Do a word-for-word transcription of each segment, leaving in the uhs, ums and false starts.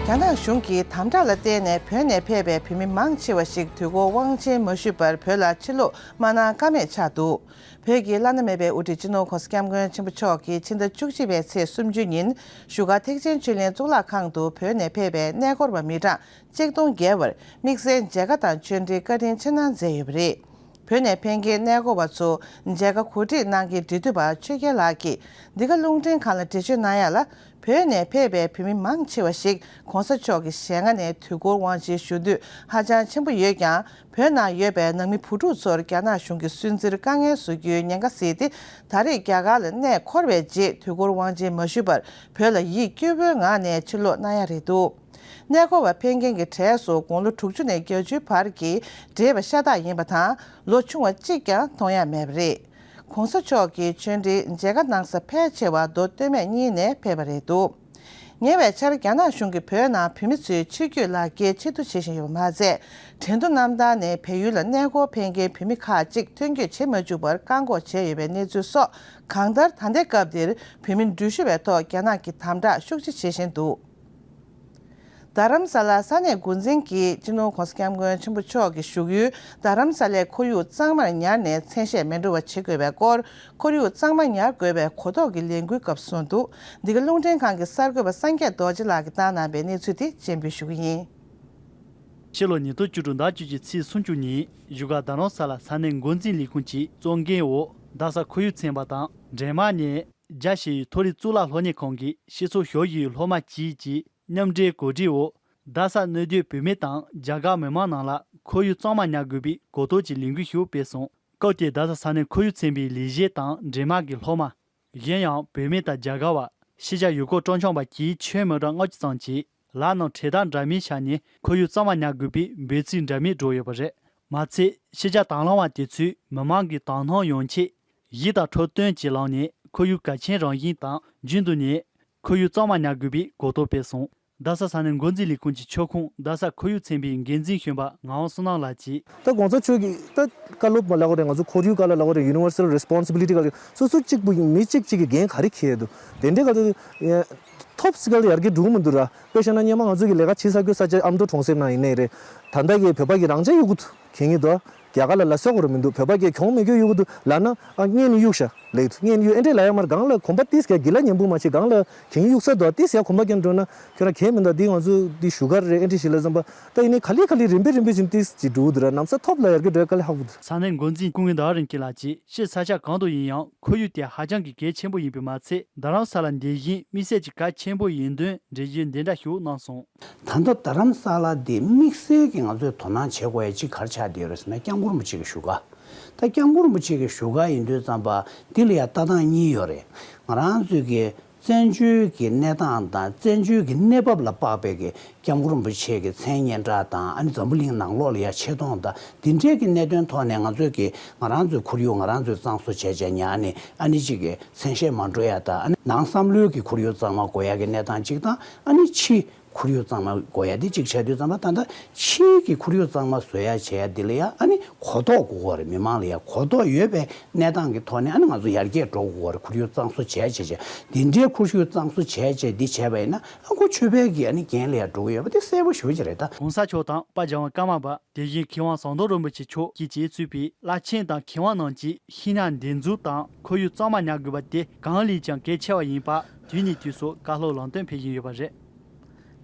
རྒྱ་ནག་གཞུང་གིས་དམ་དྲག་ལ་བརྟེན་ནས་བོད་ནས་ཕེབས་པའི་བོད་མི་མང་ཆེ་བ་ཞིག་དུས་འཁོར་དབང་ཆེན་མ་ཞུས་པར་བོད་ལ་ཕྱིར་ལོག་མ་གནང་ཀ་མེད་ཆགས་འདུག་བོད་ཀྱི་བླ་ན་མེད་པའི་དབུ་ཁྲིད་སྤྱི་ནོར་༧གོང་ས་༧སྐྱབས་མགོན་ཆེན་པོ་མཆོག་གིས་ཕྱི་ཟླ་བཅུ་གཅིག་པའི་ཚེས་སུམ་ཅུ་ཉིན་བཞུགས་སྒར་ཐེག་ཆེན་ཆོས་གླིང་གཙུག་ལག་ཁང་དུ་བོད་ནས་ཕེབས་པའི་གནས་སྐོར་བ་མི་གྲངས་གཅིག་སྟོང་བརྒལ་བར་དམིགས་བསལ་མཇལ་ཁ་དང་ཆོས་འབྲེལ་བཀའ་དྲིན་ཆེ་གནང་མཛད་ཡོད་པ་རེད། བོད་ནས་ཕེབས་མཁན་གནས་སྐོར་བ་ཚོ་མཇལ་ཁ་གོ་སྒྲིག་གནང་མཁན་འབྲེལ་མཐུད་པ་ཆོས་རྒྱལ་ལགས་ཀྱིས་འདི་ག་རླུང་འཕྲིན་ཁང་ལ་འགྲེལ་བརྗོད་གནང་ཡ་ལ། བོད་ནས་ཕེབས་པའི་བོད་མི་མང་ཆེ་བ་ཞིག་༧གོང་ས་མཆོག་གི་ཞལ་སྔ་ནས་དུས་འཁོར་དབང་ཆེན་ཞུ་འདོད་ཧ་ཅང་ཆེན་པོ་ཡོད་ཀྱང་། བོད་ནང་ཡོད་པའི་ནང་མི་བུ་ཕྲུག་ཚོར་རྒྱ་ནག་གཞུང་གིས་སུན་གཙེར་དཀའ་ངལ་བཟོ་རྒྱུའི་ཉེན་ཁ་གཟིགས་ཏེ། ད་རེས་རྒྱ་གར་ལ་གནས་འཁོར་བའི་རྗེས་དུས་འཁོར་དབང་ཆེན་མ་ཞུས་པར་བོད་ལ་ཡིད་སྐྱོ་བོའི་ངང་ནས་ཕྱིར་ལོག་གནང་ཡ་རེད་འདུག་གནས་སྐོར་བ་ཕེབས་མཁན་གྱི་གྲས་སུ་དགུང་ལོ་དྲུག་ཅུ་ནས་བརྒྱད་ཅུའི་བར་གྱི་བགྲེས་པ་ཤ་སྟག་ཡིན་པ་དང་། ལོ་ཆུང་བ་གཅིག་ཀྱང་མཐོང་ཡ་མེད་པ་རེད། ༧གོང་ས་མཆོག་གི་ཆོས་འབྲེལ་མཇལ་ཁ་གནང་ས་ཕལ་ཆེ་བ་མདོ་སྟོད་སྨད་གཉིས་ནས་ཕེབས་པ་རེད་འདུག་ཉེ་བའི་ཆར་རྒྱ་ནག་གཞུང་གིས་བོད་ནང་བོད་མི་ཚོའི་ཕྱི་སྐྱོད་ལག་འཁྱེར་ཕྱིར་བསྡུ་བྱེད་བཞིན་ཡོད་པ་མ་ཟད། ཁྲེང་ཏུའུ་གནམ་ཐང་ནས་བལ་ཡུལ་ལ་གནས་སྐོར་ཕེབས་མཁན་བོད་མི་ཁག་ཅིག་ཐོན་སྐྱོད་བྱེད་མ་བཅུག་པར་བཀག་འགོག་བྱས་ཡོད་པའི་གནས་ཚུལ་སོགས་གང་ལྟར་ད་ལྟའི་སྐབས་འདིར་བོད་མི་འགྲུལ་བཞུད་པའི་ཐོག་རྒྱ་ནག་གིས་དམ་དྲག་ཤུགས་ཆེ་བྱེད་བཞིན་འདུག་རྡ་རམ་ས་ལ་ས་གནས་འགོ་འཛིན་གྱིས་སྤྱི་ནོར་༧གོང་ས་༧སྐྱབས་མགོན་ཆེན་པོ་མཆོག་གི་བཞུགས་ཡུལ་རྡ་རམ་ས་ལའི་ཁོར་ཡུག་གཙང་མར་ཉར་ནས་མཚན་ཤས་མེ་འགྲོ་བ་བྱེད་དགོས་པའི་སྐོར། ཁོར་ཡུག་གཙང་མ་ཉར་དགོས་པའི་གོ་རྟོགས་ཀྱི་ལས་འགུལ་སྐབས་གསུངས་འདུག་འདི་ག་རླུང་འཕྲིན་ཁང་གི་གསར་འགོད་པ་སངས་རྒྱས་རྡོ་རྗེ་ལགས་ཀྱིས་བཏང་གནང་བའི་གནས་ཚུལ་དེ་སྤྱན་འབུལ་ཞུ་གི་ཡིན། ཕྱི་ལོ་ཉིས་སྟོང་བཅུ་དྲུག་ཟླ་བཅུ་གཅིག་ཚེས་སུམ་ཅུ་ཉིན་བཞུགས་སྒར་རྡ་རམ་ས་ལ་ས་གནས་འགོ་འཛིན་ལས་ཁུངས་ཀྱི་གཙོ་འགན་འོག་རྡ་ས་ཁོར་ཡུག་ཚན་པ་དང་འབྲེལ་མ་ནས། རྒྱ་ཞིང་ཆེན་མཐོ་རིམ་གཙུག་ལག་སློབ་གཉེར་ཁང་གི་སྤྱི་ཚོགས་ཤོག་གཞི་ཡི་སློབ་མ་བཅས་ཀྱིས་མཉམ་འབྲེལ་གོ་སྒྲིག་འོག་རྡ་སར་གནས་སྡོད་བོད་མི་དང་རྒྱ་གར་མི་མང་རྣམས་ལ་ཁོར་ཡུག་གཙང་མ་ཉར་དགོས་པའི་གོ་རྟོགས་ཀྱི་ལས་འགུལ་ཞིག་སྤེལ་སོང་། སྐབས་དེར་རྡ་ས་ས་གནས་ཁོར་ཡུག་ཚན་པའི་ལས་བྱེད་དང་འབྲེལ་མ་གི་སློབ་མ། གཞན་ཡང་བོད་མི་དང་རྒྱ་གར་བ། ཤེས་བྱ་ཡོད་སྐོར་སྤྲོ་འཆམ་པ་བཅས་ཁྱོན་མི་གྲངས་ལྔ་བཅུ་ཙམ་གྱིས་ལག་ནང་འཕྲེད་དར་འདྲ་མིན་བཞག་ནས་ཁོར་ཡུག་གཙང་མ་ཉར་དགོས་པའི་འབོད་ཚིག་འདྲ་མིན་སྒྲོག་ཡོད་པ་རེད། མ་ཚད་ཤེས་བྱ་དང་བླངས་པ་དེ་ཚོས་མི་མང་གི་དོ་སྣང་ཡོང་ཆེད་གཞས་དང་འཁྲབ་སྟོན་བཅས་བླངས་ནས་ཁོར་ཡུག་གལ་ཆེན་རང་བཞིན་དང་རྒྱུན་དུ་ནས་ཁོར་ཡུག་གཙང་མ་ཉར་དགོས་པའི་གོ་རྟོགས་སྤེལ་སོང་། རྡ་ས་ས་གནས་འགོ་འཛིན་ལས་ཁུངས་ཀྱི་ཆབ་ཁོངས་རྡ་ས་ཁོར་ཡུག་ཚན་པའི་འགན་འཛིན་གཞོན་པ་ངག་དབང་བསོད་ནམས་ལགས་ཀྱིས། ད་༸གོང་ས་མཆོག་གི་ད་བཀའ་སློབ་མ་ལབ་དགོས་རེད། ང་ཚོ་ཁོར་ཡུག་སྒང་ལ་ལབ་དགོས་རེད། ཡུ་ནི་ཝར་སལ་རེ་སི་པོན་སི་བི་ལི་ཊི་སྒང་ལ་སོ་སོ་གཅིག་པུ་ཡིན་མི་གཅིག་གཅིག་གི་འགན་ག་རེ་འཁྱེར་འདུག་དེ་འདྲའི་སྒང་དུ་ཐོབ་སི་ཀལ་ཡར་རྒྱས་འགྲོ་གི་མི་འདུག་ར། དཔེ་བཞག་ན་སྔོན་མ་ང་ཚོ་གི་ལས་ཀ་བྱེད་ས་དགོས་ས་ཆ་ཨ་མདོ་གྲོང་གསེབ་ནང་ཡིན་ནའི་རེད། ད་ལྟ་གི་བོད་པ་གི་རང་ཆས་ཡོད་གི་འདུག་གན་གི་འདུག་རྒྱ་གར་ལ་ལ་སོགས་རུ་མི་འདུག་བོད་པ་གས་གྱོང་མེད་རྒྱུ་ཡོད་གི་འདུག་ལབ་ན་ཨ་གཉེན་ནི་གཡུག་ཤ་ལེགས་འདུག་གཉེན་ནི་གཡུག་ཨེ་འདྲས་ལ་ཡ་མར་གང་ལ་གོམ་པ་ཏིས་ཀྱ་གི་ལ་ཉན་པོ་མ་བྱེད་གང་ལ་གན་གཡུག་ས་འདུག་ཏིས་ཡ་གོམ་པ་ཀྱང་འགྲོ་ན་ཁྱོད་རང་གན་མི་འདུག་འདི་ང་ཚོ་འདི་ཞུ་གར་རེད་ཨེ་འདྲས་ཞིག་ལ་བསམ་པ་ད་ཡིན་ནའི་ག་ལེ་ག་ལེ་རིམ་པས་རིམ་པས་བཞིན་ཏིས་ཅི་འགྲོ་འདུག་ར་ནམ་ས་ཐོབ་ལ་ཡར་གི་འགྲོ་ག་ལེ་ཧ་གོ་འདུག་ས་གནས་འགོ་འཛིན་སྐུ་ངོ་ཟླ་བ་རིན་སྐྱིད་ལགས་ཀྱིས་ཕྱི་ས་ཆ་གང་དུ་ཡིན་ཡང་ཁོར་ཡུག་དེ་ཧ་ཅང་གི་གལ་ཆེན་པོ་ཡིན་པས་མ་ཚད་རྡ་རམ་ས་ལ་འདིར་བཞིན་དམིགས་བསལ་གྱི་གལ་ཆེན་པོ་ཡིན་དོན་འགྲེལ་བརྗོད་འདི་འདྲ་ཞིག་གནང་སོང་། ད་ལྟ་རྡ་རམ་ས་ལ་འདི་དམིགས་བསལ་གྱི་ང་ཚོས་དོ་སྣང་བྱེད་དགོས་ཡ་གཅིག་ག་རེ་ཆགས་བསྡད་ཡོད་རེད་ཟེར་ན་སྐྱབས་མགོན་རིན་པོ་ཆེ་གི་བཞུགས་སྒར། ད་སྐྱབས་མགོན་རིན་པོ་ཆེ་གི་བཞུགས་སྒར་ཡིན་དུས་ཙམ་པ་འདི་ལ་ཡ་ལྟ་སྟངས་གཉིས་ཡོད་རེད། ང་རང་ཚོའི་གི་བཙན་བྱོལ་གྱི་གནས་སྟངས་དང་བཙན་བྱོལ་གྱི་གནས་བབ་ལ་དཔག་པའི་གི་སྐྱབས་མགོན་རིན་པོ་ཆེ་གི་མཚན་སྙན་གྲགས་དང་ཨ་ནི་འཛམ་བུ་གླིང་ནང་ལོགས་ལ་ཡ་ཆེ་མཐོང་དང་འདི་འདྲའི་གི་གནད་དོན་ཐོག་ནས་ང་ཚོའི་གི་ང་རང་ཚོའི་ཁོར་ཡུག་ང་རང་ཚོས་གཙང་བཟོ་བྱས་བྱས་ཉར་ནས་ཨ་ནི་གཅིག་གི་མཚན་ཤས་མ་འགྲོ་ཡ་དང་ཨ་ནི་ནང་བསམ་བློའི་གི་ཁོར་ཡུག་གཙང་མ་དགོས་ཡ་གི་གནས་སྟངས་གཅིག་དང་ཨ་ནི་ཕྱི་ཁོར་ཡུག་གཙང་མ་དགོས་ཡ་འདི་གཅིག་བྱས་དུས་ཙམ་པ་ད་ལྟ་ཕྱིའི་གི་ཁོར་ཡུག་གཙང་མ་བཟོ་ཡ་བྱས་ཡ་འདི་ལ་ཡ་ཨ་ནི་གོ་རྟོགས་དགོས་ཀྱི་རེད། མི་མང་ལ་ཡ་གོ་རྟོགས་ཡོད་པའི་གནས་སྟངས་ཀྱི་ཐོག་ནས་ཨ་ནི་ང་ཚོ་ཡར་རྒྱས་འགྲོ་དགོས་ཀྱི་རེད། ཁོར་ཡུག་གཙང་བཟོ་བྱས་བྱས་བྱས་འདི་འདྲའི་ཁོར་ཡུག་གཙང་བཟོ་བྱས་བྱས་འདི་བྱས་པ་ཡིན་ན་ཨ་ཁོ་ཆོས་པའི་གི་ཨ་ནི་འགན་ལ་ཡ་འགྲོ་གི་ཡོད་པ་དེ་གསལ་པོ་ཞེ་པོ་ཅིག་རེད་ད། ༸གོང་ས་མཆོག་དང་དཔལ་རྒྱལ་བ་ཀརྨ་པ། དེ་བཞིན་མཁས་དབང་ཟམ་གདོང་རིན་པོ་ཆེ་མཆོག་བཅས་ཀྱིས་གཙོས་པའི་བླ་ཆེན་དང་མཁས་དབང་རྣམས་ཀྱིས་ཤིང་ནགས་འདེབས་འཛུགས་དང་ཁོར་ཡུག་གཙང་མ་ཉར་དགོས་པ་དེ་གང་ལས་ཀྱང་གལ་ཆེ་བ་ཡིན་པ་དུས་ནས་དུས་སུ་བཀའ་སློབ་ལམ་སྟོན་ཕེབས་བཞིན་ཡོད་པ་རེད།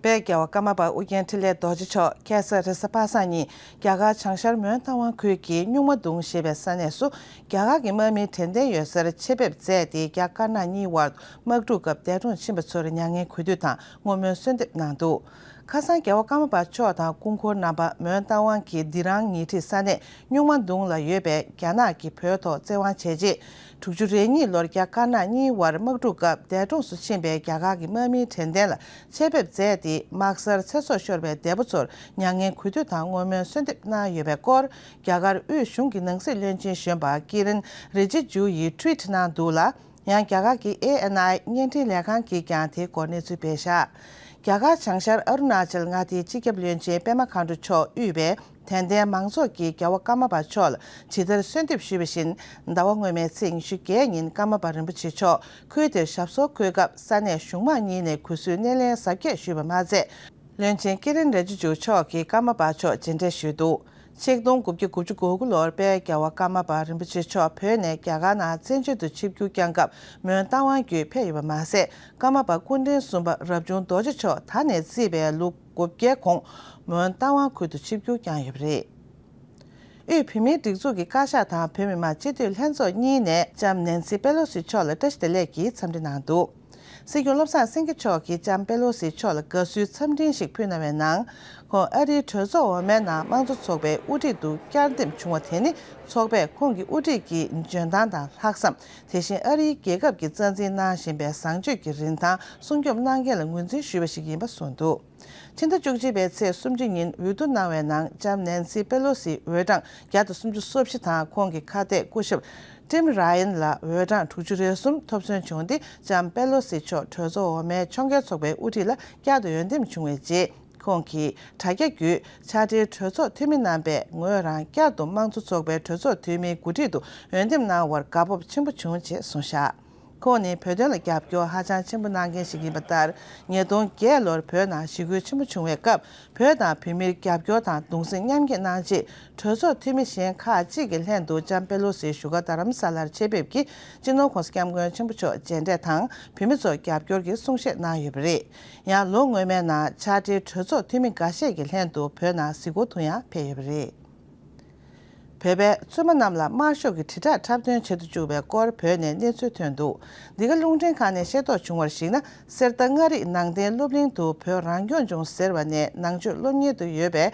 དཔལ་རྒྱལ་བ་ཀརྨ་པ་ཨུ་རྒྱན་འཕྲིན་ལས་རྡོ་རྗེ་མཆོག་ཁ་སང་རེས་གཟའ་པ་སངས་ཉིན་རྒྱ་གར་བྱང་ཤར་མོན་རྟ་དབང་ཁུལ་གྱི་སྨྱུག་མ་གདུང་ཞེས་པའི་ས་གནས་སུ་རྒྱ་གར་གྱི་དམག་མིའི་དྲན་རྟེན་ཡོད་སར་ཆེད་ཕེབས་མཛད་དེ་རྒྱ་དཀར་ནག་གཉིས་དབར་དམག་འཁྲུག་སྐབས་འདས་གྲོངས་ཕྱིན་པ་ཚོར་མྱ་ངན་གུས་འདུད་དང་བསྔོ་སྨོན་གསོལ་འདེབས་གནང་འདུག་ཁ་སང་རྒྱལ་བ་ཀརྨ་པ་མཆོག་དང་སྐུ་འཁོར་རྣམ་པ་མོན་རྟ་དབང་གི་སྡི་རང་ཉེ་འཁྲིས་ས་གནས་སྨྱུག་མ་གདུང་ལ་ཡོད་པའི་རྒྱ་ནག་གི་བོད་ཐོག་བཙན་དབང་བྱས་རྗེས། དྲུག་ཅུ་རེ་གཉིས་ལོར་རྒྱ་དཀར་ནག་གཉིས་དབར་དམག་འཁྲུག་སྐབས་འདས་གྲོངས་སུ་ཕྱིན་པའི་རྒྱ་གར་གྱི་དམག་མིའི་དྲན་རྟེན་ལ་ཆེད་ཕེབས་མཛད་དེ་དམག་སར་ཚེ་སྲོག་ཤོར་བའི་འདས་པོ་ཚོར་མྱ་ངན་གུས་འདུད་དང་བསྔོ་སྨོན་གསོལ་འདེབས་གནང་ཡོད་པའི་སྐོར། རྒྱ་གར་དབུས་གཞུང་གི་ནང་སྲིད་བློན་ཆེན་གཞོན་པ་ཀི་རན་རི་ཇི་ཇུ་ཡིས་ཊུ་ཝིཊ་གནང་འདུག་ལ། ཡང་རྒྱ་གར་གྱི་ཨེ་ཨེན་ཨའི་བརྙན་འཕྲིན་ལས་ཁང་གིས་ཀྱང་དེའི་སྐོར་གནས་ཚུལ་སྤེལ་བཞག་རྒྱ་གར་བྱང་ཤར་ཨ་རུ་ན་ཅལ་མངའ་སྡེའི་སྤྱི་ཁྱབ་བློན་ཆེན་པད་མ་མཁའ་འགྲོ་མཆོག་དབུས་པའི་དད་ལྡན་མང་ཚོགས་ཀྱིས་རྒྱལ་བ་ཀརྨ་པ་མཆོག་ལ་ཇི་ལྟར་གསོལ་འདེབས་ཞུས་པ་བཞིན། ཟླ་བ་སྔོན་མའི་ཚེས་ཉི་ཤུ་བརྒྱད་ཉིན་ཀརྨ་པ་རིན་པོ་ཆེ་མཆོག་ཁུལ་དེར་ཞབས་སོར་འཁོད་སྐབས་ས་གནས་གཞུང་མང་གཉིས་ནས་གུས་གསོལ་སྣེ་ལེན་གཟབ་རྒྱས་ཞུས་པ་མ་ཟད། བློན་ཆེན་ཀི་རིན་རེ་ཇི་ཇུ་མཆོག་གིས་ཀརྨ་པ་མཆོག་མཇལ་འཕྲད་ཞུས་འདུག་ཆིག་སྟོང་དགུ་བརྒྱ་དགུ་བཅུ་གོ་དགུ་ལོར་དཔལ་རྒྱལ་བ་ཀརྨ་པ་རིན་པོ་ཆེ་མཆོག་བོད་ནས་རྒྱ་གར་ནང་བཙན་བྱོལ་དུ་ཆིབས་བསྒྱུར་བསྐྱངས་སྐབས། མོན་རྟ་དབང་བརྒྱུད་ཕེབས་ཡོད་པ་མ་ཟད། ཀརྨ་པ་སྐུ་ཕྲེང་གསུམ་པ་རབ་བྱུང་རྡོ་རྗེ་མཆོག་ད་ནས་བརྩིས་པའི་ལོ་དགུ་བརྒྱའི་གོང་མོན་རྟ་དབང་ཁུལ་དུ་ཆིབས་བསྒྱུར་བསྐྱངས་ཡོད་པ་རེད། དབུས་བོད་མིའི་སྒྲིག་འཛུགས་ཀྱི་བཀའ་ཤག་དང་བོད་མི་མང་སྤྱི་འཐུས་ལྷན་ཚོགས་གཉིས་ནས་ལྕམ་ནེན་སི་པེ་ལོ་སི་མཆོག་ལ་བཀྲ་ཤིས་བདེ་ལེགས་ཀྱི་འཚམས་འདྲི་གནང་འདུག་སྲིད་སྐྱོང་བློ་བཟང་སེང་གེ་མཆོག་གིས་ལྕམ་པེ་ལོ་སི་མཆོག་ལ་དགའ་བསུའི་འཚམས་འཕྲིན་ཞིག་ཕུལ་གནང་བའི་ནང་། ཁོང་ཨ་རིའི་གྲོས་ཚོགས་འོག་མའི་ནང་དམངས་གཙོ་ཚོགས་པའི་དབུ་ཁྲིད་དུ་བསྐྱར་འདེམས་བྱུང་བ་དེ་ནི་ཚོགས་པས་ཁོང་གི་དབུ་ཁྲིད་ཀྱི་འཇོན་ཐང་དང་ལྷག་བསམ། དེ་བཞིན་ཨ་རིའི་རྒྱལ་ཁབ་ཀྱི་རྩ་འཛིན་གནང་བཞིན་པའི་བཟང་སྤྱོད་ཀྱི་རིན་ཐང་སྲུང་སྐྱོབ་གནང་མཁན་ལ་ངོས་འཛིན་ཞུས་པ་ཞིག་ཡིན་པ་གསུངས་འདུག་ཕྱི་ཟླ་བཅུ་གཅིག་པའི་ཚེས་སུམ་ཅུ་ཉིན་འོས་བསྡུ་གནང་བའི་ནང་ལྕམ་ནེན་སི་པེ་ལོ་སི་འོས་གྲངས་བརྒྱ་དང་སུམ་ཅུ་སོ་བཞི་དང་ཁོང་གི་ཁ་གཏད་སྐུ་ཞབས་ཊིམ་ར་ཡན་ལ་འོས་གྲངས་དྲུག་ཅུ་རེ་གསུམ་ཐོབ་སོན་བྱུང་སྟེ། ལྕམ་པེ་ལོ་སི་མཆོག་གྲོས་ཚོགས་འོག་མའི་ཕྱོགས་འགལ་ཚོགས་པའི་དབུ་ཁྲིད་ལ་བསྐྱར་དུ་འོས་འདེམས་བྱུང་བའི་རྗེས། ཁོང་གིས་དྲ་རྒྱ་བརྒྱུད་ཕྱག་སྦྲེལ་གྲོས་ཚོགས་འཐུས་མི་རྣམ་པས་ངོས་རང་བསྐྱར་དུ་དམངས་གཙོ་ཚོགས་པའི་གྲོས་ཚོགས་འཐུས་མིའི་འགོ་ཁྲིད་དུ་འོས་འདེམས་གནང་བར་དགའ་སྤོབས་ཆེན་པོ་བྱུང་ཞེས་གསུངས་བཞག་ཁོང་ནི་བོད་དོན་ལ་རྒྱབ་སྐྱོར་ཧ་ཅང་ཆེན་པོ་གནང་མཁན་ཞིག་ཡིན་པ་ལྟར། ཉིས་སྟོང་བརྒྱད་ལོར་བོད་ནང་ཞི་རྒོལ་ཆེན་པོ་བྱུང་བའི་སྐབས། བོད་དང་བོད་མིར་རྒྱབ་སྐྱོར་དང་གདུང་སེམས་མཉམ་སྐྱེད་གནང་ཆེད། གྲོས་ཚོགས་འཐུས་མི་གཞན་ཁག་ཅིག་གི་ལྷན་དུ་ལྕམ་པེ་ལོ་སིའི་བཞུགས་སྒར་རྡ་རམ་ས་ལར་ཆེད་ཕེབས་ཀྱིས། སྤྱི་ནོར་༸གོང་ས་༸སྐྱབས་མགོན་ཆེན་པོ་མཆོག་མཇལ་འཕྲད་དང་། བོད་མི་ཚོར་རྒྱབ་སྐྱོར་གྱི་གསུང་བཤད་གནང་ཡོད་པ་རེད། ཡང་ལོ་སྔོན་མའི་ནང་ཕྱག་སྦྲེལ་གྲོས་ཚོགས་འཐུས་མི་འགའ་ཤས་ཀྱི་ལྷན་དུ་བོད་ནང་གཟིགས་སྐོར་དུ་ཡང་ཕེབས་ཡོད་པ་རེད། བོད་པས་བཙུན་མ་རྣམས་ལ་དམར་ཤོག་གི་དྲིལ་བསྒྲགས་འཁྲབ་སྟོན་བྱེད་དུ་བཅུག་པའི་སྐོར་བོད་ནས་གནས་ཚུལ་ཐོན་འདུག་འདི་ག་རླུང་འཕྲིན་ཁང་ནས་ཤེས་རྟོགས་བྱུང་བར་གཞིགས་ན། གསེར་རྟ་མངའ་རིས་ནང་བསྟན་སློབ་གླིང་དུ་བོད་རང་སྐྱོང་ལྗོངས་ཟེར་བ་ནས་ནང་ཆོས་སློབ་གཉེར་དུ་ཡོད་པའི་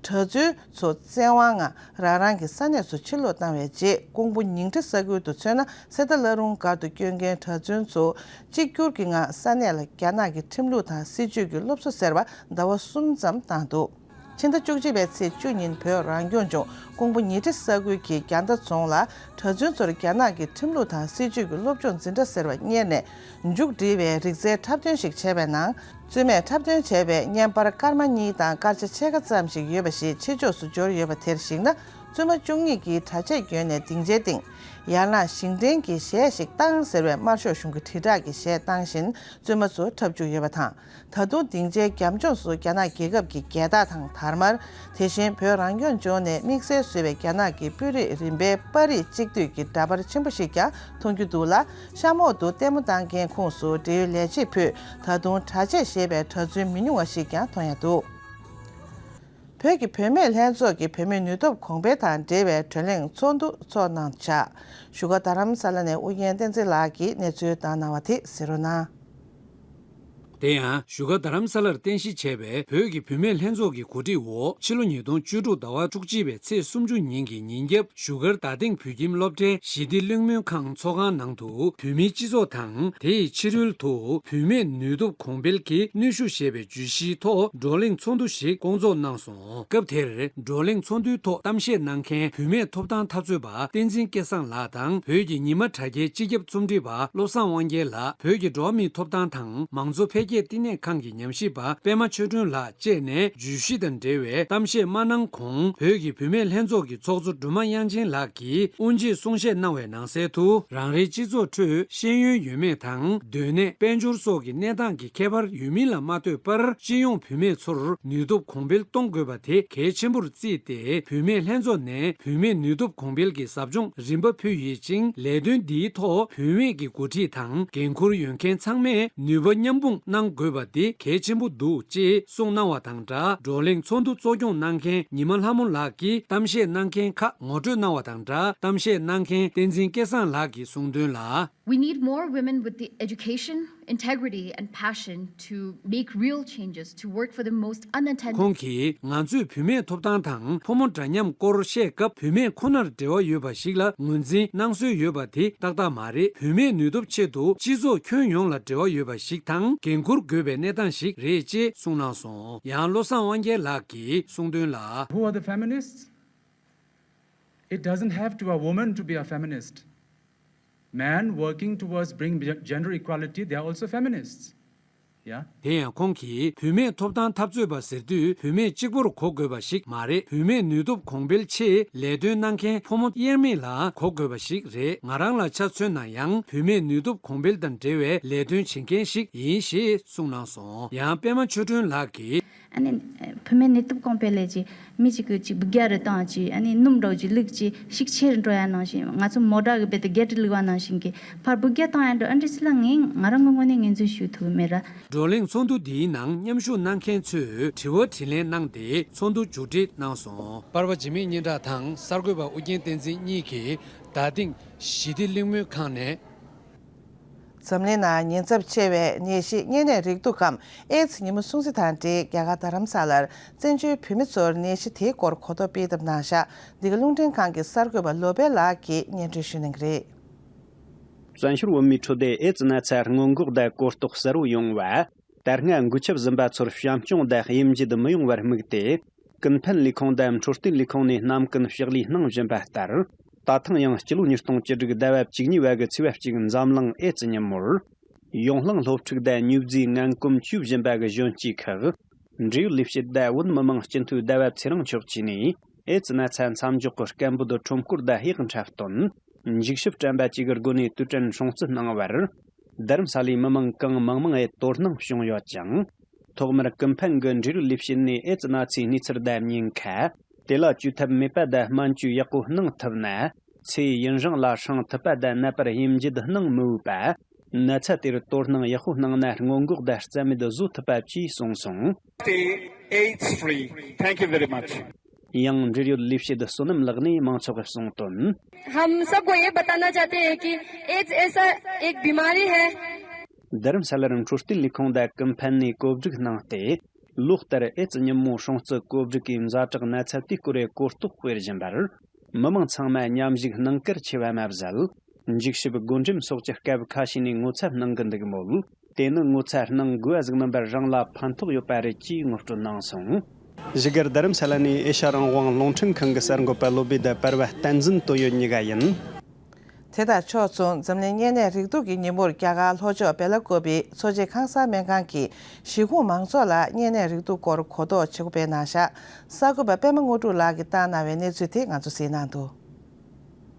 གྲྭ་བཙུན་ཚོ་བཙན་དབང་ང་རང་རང་གི་ས་གནས་སུ་ཕྱིར་ལོག་བཏང་བའི་རྗེས། ཀོང་པོ་ཉིང་ཁྲི་ས་ཁུལ་དུ་མཚོན་ན། གསེར་རྟ་བླ་རུང་སྒར་དུ་བསྐྱོད་མཁན་གྲྭ་བཙུན་ཚོ་གཅིག་གྱུར་གྱི་ངང་ས་གནས་ལ་རྒྱ་ནག་གི་ཁྲིམས་ལུགས་དང་སྲིད་བྱུས་ཀྱི་སློབ་གསོ་ཟེར་བ་ཟླ་བ་གསུམ་ཙམ་བཏང་འདུག་ཕྱི་ཟླ་བཅུ་གཅིག་པའི་ཚེས་བཅུ་ཉིན་བོད་རང་སྐྱོང་ལྗོངས་ཀོང་པོ་ཉིང་ཁྲི་ས་ཁུལ་གྱི་རྒྱ་མདའ་རྫོང་ལ། གྲྭ་བཙུན་ཚོར་རྒྱ་ནག་གི་ཁྲིམས་ལུགས་དང་སྲིད་བྱུས་ཀྱི་སློབ་སྦྱོང་འཛིན་གྲྭ་ཟེར་བ་གཉེར་ནས། མཇུག་སྒྲིལ་བའི་རིག་རྩལ་འཁྲབ་སྟོན་ཞིག་བྱས་པའི་ནང་། བཙུན་མས་འཁྲབ་སྟོན་བྱས་པའི་བརྙན་པར་སྐར་མ་གཉིས་དང་སྐར་ཆ་ཕྱེད་ཀ་ཙམ་ཞིག་ཡོད་པ་ཞིག་ཕྱི་ཕྱོགས་སུ་འབྱོར་ཡོད་པ་དེར་གཞིགས་ན། བཙུན་མ་བཅུ་གཉིས་ཀྱིས་གྲྭ་ཆས་གྱོན་ནས་སྡིངས་ཆའི་སྟེང་། ཡང་ན་ཞིང་བྲན་གྱི་གཞས་ཤིག་བཏང་ཟེར་བའི་དམར་ཤོག་གཞུང་གི་དྲིལ་བསྒྲགས་ཀྱི་གཞས་བཏང་བཞིན་བཙུན་མ་ཚོ་འཁྲབ་བཅུག་ཡོད་པ་དང་། ད་དུང་སྡིངས་ཆའི་རྒྱབ་ལྗོངས་སུ་རྒྱ་ནག་རྒྱལ་ཁབ་ཀྱི་རྒྱལ་རྟགས་དང་དར་དམར། དེ་བཞིན་བོད་རང་སྐྱོང་ལྗོངས་ནས་དམིགས་བསལ་བཟོས་པའི་རྒྱ་ནག་གི་དཔོན་རིགས་རིམ་པའི་པར་རིས་གཅིག་བསྡུས་ཀྱི་འདྲ་པར་ཆེན་པོ་ཞིག་ཀྱང་མཐོང་རྒྱུ་འདུག་ལ། གཤམ་འོག་ཏུ་ལྟད་མོ་ལྟ་མཁན་ཁོངས་སུ་འབྲེལ་ཡོད་ལས་བྱེད་ཕུད་ད་དུང་གྲྭ་ཆས་བཞེས་པའི་གྲྭ་བཙུན་མི་ཉུང་བ་ཞིག་ཀྱང་མཐོང་ཡ་འདུག་བོད་ཀྱི་བུད་མེད་ལྷན་ཚོགས་ཀྱི་བུད་མེད་ནུས་སྟོབས་གོང་འཕེལ་དང་འབྲེལ་བའི་བགྲོ་གླེང་ཚོགས་འདུ་འཚོགས་གནང་བཞག་བཞུགས་སྒར་རྡ་རམ་ས་ལ་ནས་ཨུ་རྒྱན་བསྟན་འཛིན་ལགས་ཀྱིས་གནས་ཚུལ་བཏང་གནང་བ་དེ་གཟིགས་རོགས་གནང་། དེ་ཡང་བཞུགས་སྒར་རྡ་རམ་ས་ལར་རྟེན་གཞི་བྱས་པའི་བོད་ཀྱི་བུད་མེད་ལྷན་ཚོགས་ཀྱི་གོ་སྒྲིག་འོག་ཕྱི་ལོ་ཉིས་སྟོང་བཅུ་དྲུག་ཟླ་བ་བཅུ་གཅིག་པའི་ཚེས་སུམ་ཅུ་ཉིན་གྱི་ཉིན་རྒྱབ་བཞུགས་སྒར་རྡ་སྟེང་བོད་ཁྱིམ་སློབ་གྲྭའི་ཞི་བདེ་གླེང་མོལ་ཁང་ཚོགས་ཁང་ནང་དུ། བོད་མིའི་སྤྱི་ཚོགས་དང་དེ་ཡི་ཕྱི་རོལ་དུ་བུད་མེད་ནུས་སྟོབས་གོང་འཕེལ་གྱི་གནོན་ཤུགས་ཞེས་པའི་བརྗོད་གཞིའི་ཐོག་བགྲོ་གླེང་ཚོགས་འདུ་ཞིག་བསྐོང་ཚོགས་གནང་སོང་། སྐབས་དེར་བགྲོ་གླེང་ཚོགས་འདུའི་ཐོག་གཏམ་བཤད་གནང་མཁན་བུད་མེད་ཐོབ་ཐང་འཐབ་རྩོད་པ་བསྟན་འཛིན་སྐལ་བཟང་ལགས་དང་། བོད་ཀྱི་ཉི་མ་དྲ་རྒྱའི་སྤྱི་ཁྱབ་རྩོམ་སྒྲིག་པ་བློ་བཟང་དབང་རྒྱལ་ལགས། བོད་ཀྱི་འགྲོ་བ་མིའི་ཐོབ་ཐང་དང་མང་གཙོ་འཕེལ་རྒྱས་བསྟི་གནས་ཁང་གི་ཉམས་ཞིབ་པ་པད་མ་ཆོས་སྒྲོན་ལགས་བཅས་ནས་བརྗོད་གཞི་དང་འབྲེལ་བའི་གཏམ་བཤད་མ་གནང་གོང་། བོད་ཀྱི་བུད་མེད་ལྷན་ཚོགས་ཀྱི་ཚོགས་གཙོ་སྒྲོལ་མ་དབྱངས་ཅན་ལགས་ཀྱིས་དབུ་འབྱེད་གསུང་བཤད་གནང་བའི་ནང་གསལ་དུ། རང་རེའི་སྤྱི་ཚོགས་ཁྲོད་ཤེས་ཡོན་ཡོད་མེད་དང་། སྡོད་གནས་དཔལ་འབྱོར་སོགས་ཀྱི་གནས་སྟངས་ཀྱི་ཁྱད་པར་ཡོད་མིན་ལ་མ་ལྟོས་པར། སྤྱི་ཡོངས་བུད་མེད་ཚོར་ནུས་སྟོབས་གོང་འཕེལ་གཏོང་དགོས་པ་དེ་གལ་ཆེན་པོར་བརྩིས་ཏེ། བུད་མེད་ལྷན་ཚོགས་ནས་བུད་མེད་ནུས་སྟོབས་གོང་འཕེལ་གྱི་ཟབ་སྦྱོང་རིམ་པ་ཕུལ་ཡོད་ཅིང་། ལས་དོན་འདིའི་ཐོག་བུད་མེད་ཀྱི་འགོ་ཁྲིད་དང་འགན་འཁུར་ཡོད་མཁན་ཚང་མས་ནུས་པ་མཉམ་སྤུངས་གནང་དགོས་པ་དེ་གལ་ཆེན་པོ་འདུག་ཅེས་གསུངས་གནང་བ་དང་སྦྲགས། བགྲོ་གླེང་ཚོགས་འདུ་གཙོ་སྐྱོང་གནང་མཁན་ཉི་མ་ལྷ་མོ་ལགས་ཀྱིས་གཏམ་བཤད་གནང་མཁན་ཁག་ངོ་སྤྲོད་གནང་བ་དང་སྦྲགས། གཏམ་བཤད་གནང་མཁན་བསྟན་འཛིན་སྐལ་བཟང་ལགས་ཀྱིས་གསུངས་དོན་ལ། We need more women with the education, integrity, and passion to make real changes, to work for the most unattended. ཁོང་གིས། ང་ཚོས་བུད་མེད་ཐོབ་ཐང་དང་ཕོ་མོ་འདྲ་མཉམ་སྐོར་བཤད་སྐབས། བུད་མེད་ཁོ་ནར་འབྲེལ་བ་ཡོད་པ་ཞིག་ལ་ངོས་འཛིན་གནང་སྲོལ་ཡོད་པ་དེ་ཏག་ཏག་མ་རེད། བུད་མེད་ནུས་སྟོབས་ཆེད་དུ་སྤྱི་ཚོགས་ཁྱོན་ཡོངས་ལ་འབྲེལ་བ་ཡོད་པ་ཞིག་དང་འགན་འཁུར་དགོས་པའི་གནས་སྟངས་ཤིག་རེད་ཅེས་གསུངས་གནང་སོང་། ཡང་བློ་བཟང་དབང་རྒྱལ་ལགས་ཀྱིས་གསུངས་དོན་ལ། Who are the feminists? It doesn't have to be a woman to be a feminist. Men working towards bring ge- gender equality, they are also feminists. དེ་ཡང་ཁོང་གིས་བུད་མེད་ཐོབ་ཐང་འཐབ་རྩོད་པ་ཟེར་དུས་བུད་མེད་གཅིག་པུར་གོ་དགོས་པ་ཞིག་མ་རེད། བུད་མེད་ནུས་སྟོབས་གོང་འཕེལ་ཆེད་ལས་དོན་གནང་མཁན་ཕོ་མོ་དབྱེར་མེད་ལ་གོ་དགོས་པ་ཞིག་རེད། ང་རང་ལ་ཆ་མཚོན་ན་ཡང་བུད་མེད་ནུས་སྟོབས་གོང་འཕེལ་དང་འབྲེལ་བའི་ལས་དོན་བྱེད་མཁན་ཞིག་ཡིན་ཞེས་གསུངས་གནང་སོང་། ཡང་པད་མ་ཆོས་སྒྲོན་ལགས་ཀྱིས། ཨ་ནི་བུད་མེད་ནུས་སྟོབས་གོང་འཕེལ་ལས་ཀྱི་མི་གཅིག་གི་གཅིག་སྦུག་རྒྱག་རེ་བཏང་ཅི། ཨ་ནི་སྣུམ་འདྲ་བོ་ཅིག་བླུགས་ཅི་ཤུགས་ཆེ་རུ་འགྲོ་ཡ་ནང་བཞིན། ང་ཚོ་མོ་ཊ་གི་རྦད་དེ་གེ་ཊི་བླུགས་པ་ནང་བཞིན་གྱི་ཕར་སྦུག་རྒྱག་བཏང་ཡ་འགྲོ། ཨ་འདྲ་ཞིག་ལ་ངས་ང་རང་ངོས་ནས་ངོས་འཛིན་ཞུ་ཐུབ་མེད་ར། བགྲོ་གླེང་ཚོགས་འདུ་འདིའི་ནང་མཉམ་ཞུགས་གནང་མཁན་ཚོས་དྲི་བ་དྲིས་ལན་གནང་སྟེ་ཚོགས་འདུ་མཇུག་སྒྲིལ་གནང་སོང་། པར་པ་འཇིགས་མེད་སྙན་གྲགས་དང་གསར་འགོད་པ་ཨུ་རྒྱན་བསྟན་འཛིན་གཉིས་ཀྱིས་རྡ་སྟེང་ཞི་བདེ་གླེང་མོལ་ཁང་ནས། འཛམ་གླིང་ནང་ཉེན་ཚབས་ཆེ་བའི་ནད་གཞི་གཉན་ནད་རེག་དུག་གམ་ཨེ་ཛི་ཉིན་མོ་སྲུང་བརྩི་དང་འབྲེལ། རྒྱ་གར་རྡ་རམ་ས་ལར་བཙན་བྱོལ་བོད་མི་ཚོར་ནད་གཞི་དེའི་སྐོར་གོ་རྟོགས་སྤེལ་ཐབས་གནང་བཞག་འདི་ག་རླུང་འཕྲིན་ཁང་གི་གསར་འགོད་པ་བློ་བྷེ་ལགས་ཀྱིས་སྙན་སྒྲོན་ཞུ་གནང་གི་རེད། བཙན་བྱོལ་བོད་མིའི་ཁྲོད་དུ་ཨེ་ཛི་ན་ཚ་སྔོན་འགོག་དང་གོ་རྟོགས་གསལ་བོ་ཡོང་བ། དེ་སྔ་འགོས་ཁྱབ་ཟིན་པ་ཚོར་བྱམས་སྐྱོང་དང་དབྱེ་འབྱེད་མི་ཡོང་བར་དམིགས་ཏེ། ཀུན་ཕན་ལས་ཁུངས་དང་འཕྲོད་བསྟེན་ལས་ཁུངས་ནས་ནམ་ཀུན་ཕྱག་ལས་གནང་བཞིན་པ་ལྟར། ད་ཐེངས་ཡང་སྤྱི་ལོ་ཉིས་སྟོང་བཅུ་དྲུག་ཟླ་བ་བཅུ་གཉིས་པ་གི་ཚེས་པ་གཅིག་འཛམ་གླིང་ཨེ་ཙི་ཉིན་མོར། ཡོངས་གླིང་སློབ་ཕྲུག་དང་མྱུར་རྫས་ངན་གོམས་བཅོས་བཞིན་པ་གི་གཞོན་སྐྱེས་ཁག་འབྲེལ་ཡོད་ལས་བྱེད་དང་བོད་མི་མང་སྤྱི་འཐུས་ཟླ་བ་ཚེ་རིང་མཆོག་བཅས་ནས་ཨེ་ཙི་ན་ཚ་མཚམས་འཇོག་གི་སྐད་འབོད་ཁྲོམ་སྐོར་དང་གཡག་འཁྲབ་སྟོན། འཇིགས་ཞིབ་དྲན་པ་བཅས་ཀྱི་སྒོ་ནས་དུས་དྲན་སྲུང་བརྩི་གནང་བར། རྡ་རམ་ས་ལའི་མི་མང་གང་མང་མང་ངམ་དོ་སྣང་བྱུང་ཡོད་ཅིང་། ཐོག་མར་ཀུན་ཕན་གྱི་འབྲེལ་ཡོད་ལས་བྱེད་ནས་ཨེ་ཙི་ན་ཚའི་གནས་ཚུལ་དང་ཉེན་ཁ། དེ་ལ་བཅོས་ཐབས་མེད་པ་དང་སྨན་བཅོས་ཡག་པོ་གནང་ཐུབ་ན། ཚེ་ཡུན་རིང་ལ་སྲུང་ཐུབ་པ་དང་ནད་པར་དབྱེ་འབྱེད་གནང་མི་འོས་པ། ན་ཚ་དེར་དོ་སྣང་ཡག་པོ་གནང་ན་སྔོན་འགོག་དང་རྩ་མེད་བཟོ་ཐུབ་པ་བཅས་གསུངས་སོང་། Stay AIDS free. Thank you very much. ཡང་འབྲེལ་ཡོད་ལས་བྱེད་བསོད་ནམས་ལགས་ནས་མང་ཚོགས་ལ་གསུངས་དོན། हम सबको ये बताना चाहते हैं कि एड्स ऐसा एक बीमारी है। རྡ་རམ་ས་ལར་འཕྲོད་བསྟེན་ལས་ཁུངས་དང་ཀུན་ཕན་ནས་གོ་སྒྲིག་གནང་སྟེ། ལོ་ལྟར་ཨེ་ཙི་ཉིན་མོ་སྲུང་བརྩི་གོ་སྒྲིག་གིས་ཛ་དྲག་ན་ཚ་དེའི་སྐོར་གོ་རྟོགས་སྤེལ་བཞིན་པར། མི་མང་ཚང་མ་མཉམ་ཞུགས་གནང་གལ་ཆེ་བ་མ་ཟད། འཇིགས་ཞིབ་བགོ་འགྲེམས་སོགས་ཀྱི་སྐབས་ཁ་ཤས་ནས་ངོ་ཚ་གནང་གི་འདུག་མོད། དེ་ནི་ངོ་ཚ་གནང་དགོས་པ་ཟིག་མིན་པར་རང་ལ་ཕན་ཐོགས་ཡོད་པ་རེད་ཅེས་ངོ་སྤྲོད་གནང་སོང་། བཞུགས་སྒར་རྡ་རམ་ས་ལ་ནས་ཨེ་ཤ་རང་དབང་རླུང་འཕྲིན་ཁང་གི་གསར་འགོད་པ་བློ་བྷེ་དང་པར་པ་བསྟན་འཛིན་དོན་ཡོད་གཉིས་ཀ་ཡིན། དེ་དང་ཕྱོགས་མཚུངས་འཛམ་གླིང་གཉན་ནད་རེག་དུག་གི་ཉིན་མོར་རྒྱ་གར་ལྷོ་ཕྱོགས་སྦེ་ལ་ཀོ་པའི་མཚོ་བྱེད་ཁང་གསར་སྨན་ཁང་གིས་གཞིས་ཁོངས་མང་ཚོགས་ལ་གཉན་ནད་རེག་དུག་སྐོར་གོ་རྟོགས་བྱེད་སྒོ་སྤེལ་གནང་བཞག་གསར་འགོད་པ་པད་མ་དངོས་གྲུབ་ལགས་ཀྱིས་བཏང་གནང་བའི་གནས་ཚུལ་དེ་ང་ཚོ་གསན་གནང་འདུག་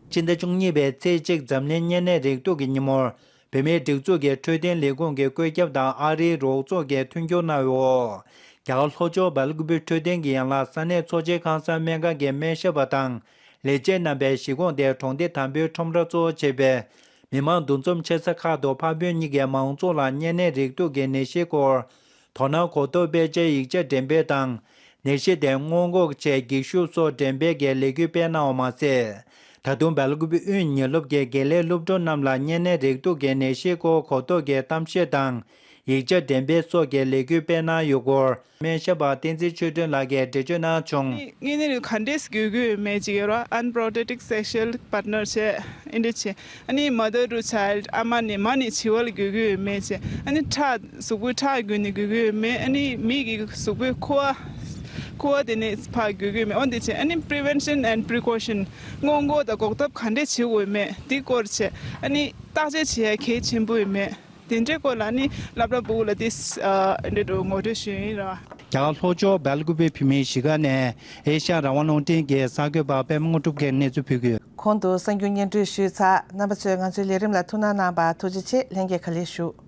སྤྱི་ཟླ་བཅུ་གཉིས་པའི་ཚེས་གཅིག་འཛམ་གླིང་གཉན་ནད་རེག་དུག་གི་ཉིན་མོར། བོད་མིའི་སྒྲིག་འཛུགས་ཀྱི་འཕྲོད་བསྟེན་ལས་ཁུངས་ཀྱི་བཀོད་ཁྱབ་དང་ཨ་རིའི་རོགས་ཚོགས་ཀྱིས་མཐུན་འགྱུར་གནང་བའི་འོག་རྒྱ་གར་ལྷོ་ཕྱོགས་སྦེལ་ཀུ་པེ་འཕྲོད་བསྟེན་གྱི་ཡན་ལག་ས་གནས་མཚོ་བྱེད་ཁང་གསར་སྨན་ཁང་གི་སྨན་ཞབས་པ་དང་ལས་བྱེད་རྣམ་པས་གཞིས་ཁོངས་དེའི་གྲོང་སྡེ་དང་པོའི་ཁྲོམ་ར་གཙོ་བོ་བྱས་པའི་མི་མང་འདུ་འཛོམས་ཆེ་ས་ཁག་ཏུ་འཕགས་བོད་གཉིས་ཀའི་མང་ཚོགས་ལ་གཉན་ནད་རེག་དུག་གི་ནད་གཞིའི་སྐོར་དོ་སྣང་གོ་རྟོགས་སྤེལ་ཆེད་ཡིག་ཆ་འགྲེམས་སྤེལ་དང་། ནད་གཞི་དེ་སྔོན་འགོག་ཆེད་འགྱིག་ཤུབས་སོགས་འགྲེམས་སྤེལ་གྱི་ལས་འགུལ་སྤེལ་གནང་བ་མ་ཟད། ད་དུང་སྦེལ་ཀུ་པེ་དབུས་ཉིན་སློབ་ཀྱི་དགེ་ལས་སློབ་ཕྲུག་རྣམས་ལ་གཉན་ནད་རེག་དུག་གི་ནད་གཞིའི་སྐོར་གོ་རྟོགས་ཀྱི་གཏམ་བཤད་དང་ཡིག་ཆ་འགྲེམས་སྤེལ་སོགས་ཀྱི་ལས་འགུལ་སྤེལ་གནང་ཡོད་སྐོར་སྨན་ཞབས་པ་བསྟན་འཛིན་ཆོས་སྒྲོན་ལགས་ཀྱིས་འགྲེལ་བརྗོད་གནང་བྱུང་། གཉན་ནད་ག་འདྲས་འགོས་ཀྱི་ཡོད་མེད་ཅིག་ཡོད་ར། Unprotected Sexual Partner བྱས་ཨེ་འདྲས་བྱས། ཨ་ནི་mother to child ཨ་མ་ནས་མ་ནས་བྱིས་པ་ལ་འགོས་ཀྱི་ཡོད་མེད་ཅེས། ཨ་ནི་ཁྲག་གཟུགས་པོའི་ཁྲག་བརྒྱུད་ནས་འགོས་ཀྱི་ཡོད་མེད། ཨ་ནི་མི་གི་གཟུགས་པོའི་ཁུ་བ་ཁུ་བ་དེ་ནས་ཕར་འགོས་ཀྱི་ཡོད་མེད། འོ་འདི་བྱས། ཨ་ནི་prevention and precaution སྔོན་འགོག་དང་འགོག་ཐབས་ག་འདྲས་བྱེད་དགོས་མེད་འདི་སྐོར་བྱས། ཨ་ནི་བརྟག་དཔྱད་བྱེད་ཡ་གལ་ཆེན་པོ་ཡོད་མེད་དེ་འདྲའི་སྐོར་ལ་ཨ་ནི་སློབ་གྲྭ་ཕྲུ་གུ་ལ་དེ་འདྲས་འགྲོ་ངོ་སྤྲོད་ཞུས་ཡིན་ར། རྒྱ་གར་ལྷོ་ཕྱོགས་སྦེལ་ཀུ་པེ་བོད་མིའི་གཞིས་ཀ་ནས་ཨེ་ཤ་ཡ་རང་དབང་རླུང་འཕྲིན་གྱི་གསར་འགོད་པ་པད་མ་དངོས་གྲུབ་ཀྱིས་གནས་ཚུལ་ཕུལ་གྱི་ཡོད། གོང་དུ་གསར་འགྱུར་སྙན་སྒྲོན་ཞུས་ཚར། རྣམ་པ་ཚོས་ང་ཚོའི་ལས་རིམ་ལ་ཐུགས་སྣང་གནང་བར་ཐུགས་རྗེ་ཆེ། ལྷན་རྒྱས་ག་ལེར་བཞུགས།